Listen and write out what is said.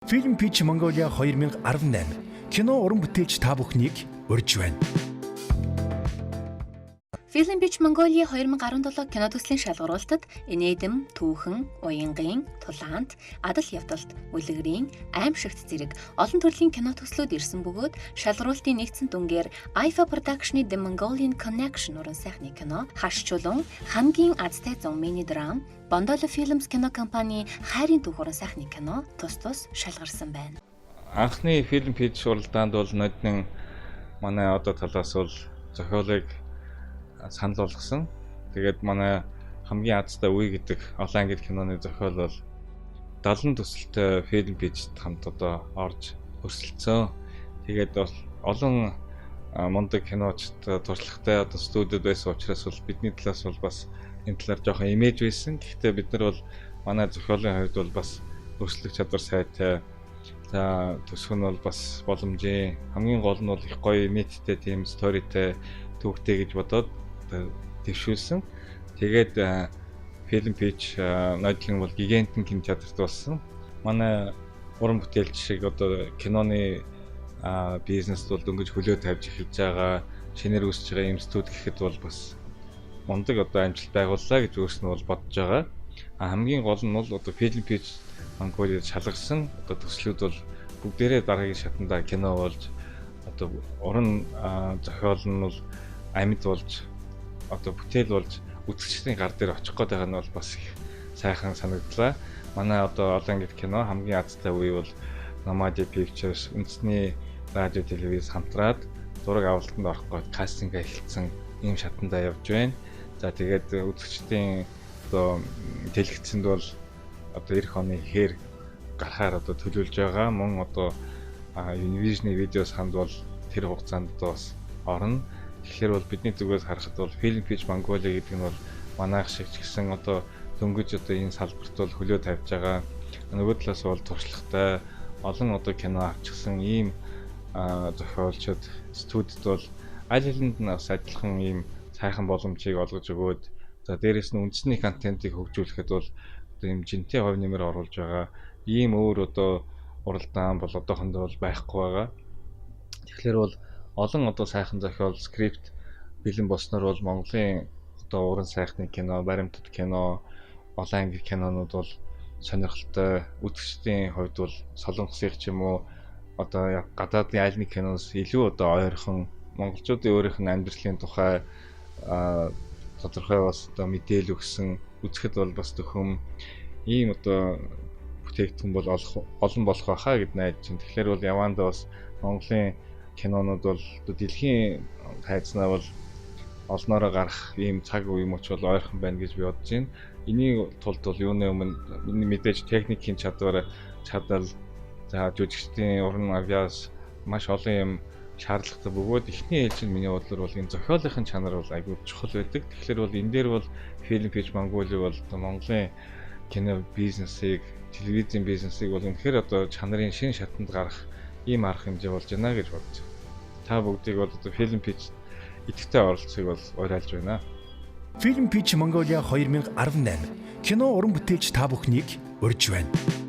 Film Pitch Mongolia 2018 кино уран бүтээлч та бүхнийг урьж байна. Film Pitch Mongolia 2017 кино төслийн шалгаруулалтад инээдэм, түүхэн, уянгийн, тулаант, адал явдалт, үлгэрийн, аймшигт зэрэг олон төрлийн кино төслүүд ирсэн бөгөөд шалгаруулалтын нэгдсэн дүнгээр IFA Production-ы The Mongolian Connection уран сайхны кино, Хаш чулуун, хамгийн азтай зун мини драм, Бондоло Films кино компани Хайрын түүх уран сайхны кино тус тус шалгарсан байна. Анхны Film Pitch уралдаанд бол ноднин манай одоо талаас бол зохиолыг санал болгосон. Тэгээд манай хамгийн азтай үе гэдэг олон ангид киноны зохиол бол 70 төсөлтэй Film Pitch-д хамт одоо орж өрсөлдсөн. Тэгээд бол олон мундаг киночд туршлагатай одоо студиуд байсан учраас бол бидний талаас бол бас энэ талаар жоохон имиж байсан. Гэхдээ бид нар бол манай зохиолын хувьд бол бас өрсөлдөх чадвар сайтай. За, төсөв нь бол бас боломжийн, хамгийн гол нь бол их гоё имижтэй, тийм story тэй, түүхтэй гэж бодоод дэвшүүлсэн. Тэгээд Film Pitch нодлон бол гигантын кино театрт болсон. Манай уран бүтээлч шиг одоо киноны бизнест бол дөнгөж хөлөө тавьж эхэлж байгаа, шинээр үүсэж байгаа юм студи гэхэд бол бас мундаг одоо амжилт байгууллаа гэж өөрснөө бол бодож байгаа. А хамгийн гол нь бол одоо Film Pitch Mongolia шалгарсан одоо төслүүд бол бүгдээрээ дараагийн шатанда кино болж, одоо уран зохиол нь бол амьд болж, одоо бүтээл болж үзэгчдийн гар дээр очих гээд байгаа нь бол бас их сайхан санагдлаа. Манай одоо олон ангид кино хамгийн азтай үе бол Nomadia Pictures, үндэсний радио телевиз хамтраад зураг авалтанд орох гээд кастинг эхэлсэн ийм шатандаа явж байна. За, тэгээд үзэгчдийн одоо дэлгэцэнд бол одоо ирэх оны ихээр гарахаар одоо төлөвлөж байгаа. Мөн одоо Univision-ы видео санд бол тэр хугацаанд одоо бас орно. Тэгэхээр бол бидний зүгээс харахад бол Film Pitch Mongolia гэдэг нь бол манайх шиг ч гэсэн одоо дөнгөж одоо энэ салбарт бол хөлөө тавьж байгаа. Нөгөө талаас бол туршлагатай, олон одоо кино авчихсан ийм зохиолчид, студид бол аль алинд нь бас адилхан ийм сайхан боломжийг олгож өгөөд, за, дээрэс нь үндэсний контентыг хөгжүүлэхэд бол одоо ийм жинтэй хувь нэмэр оруулж байгаа ийм өөр одоо уралдаан бол одоохондоо бол байхгүй байгаа. Тэгэхээр бол олон одоо сайхан зохиол, script бэлэн болсноор бол Монголын одоо уран сайхны кино, баримтат кино, олон анги кинонууд бол сонирхолтой, үзэгчдийн хувьд бол солонгосыг ч юм уу одоо гадаадын аль нэг киноос илүү одоо ойрхон монголчуудын өөрийнх нь амьдралын тухай тодорхой бас одоо мэдээлэл өгсөн, үзэхэд бол бас төхөм ийм одоо бүтээгдэхүүн бол олон болох байхаа гэд найдаж байна. Тэгэхээр бол явандаа бас Монголын кинонууд бол одоо дэлхийн хайцнаа бол олноороо гарах ийм цаг үе мөч бол ойрхон байна гэж би бодож байна. Энийг тулд бол юуны өмнө мэдээж техникийн чадвар, чадал, за, жүжигчдийн уран авьяас маш олон юм шаардлагатай бөгөөд эхний ээлжинд миний бодлоор бол энэ зохиолын чанар бол айгүй чухал байдаг. Тэгэхээр бол энэ дээр бол Film Pitch Mongolia бол одоо Монголын кино бизнесийг, телевизийн бизнесийг бол үнэхээр одоо чанарын шинэ шатанд гарах ийм арга хэмжээ болж байна гэж бодож байна. Та бүгдийг бол одоо Film Pitch идэвхтэй оролцохыг бол уриалж байна. Film Pitch Mongolia 2018 кино уран бүтээлч та бүхнийг урьж байна.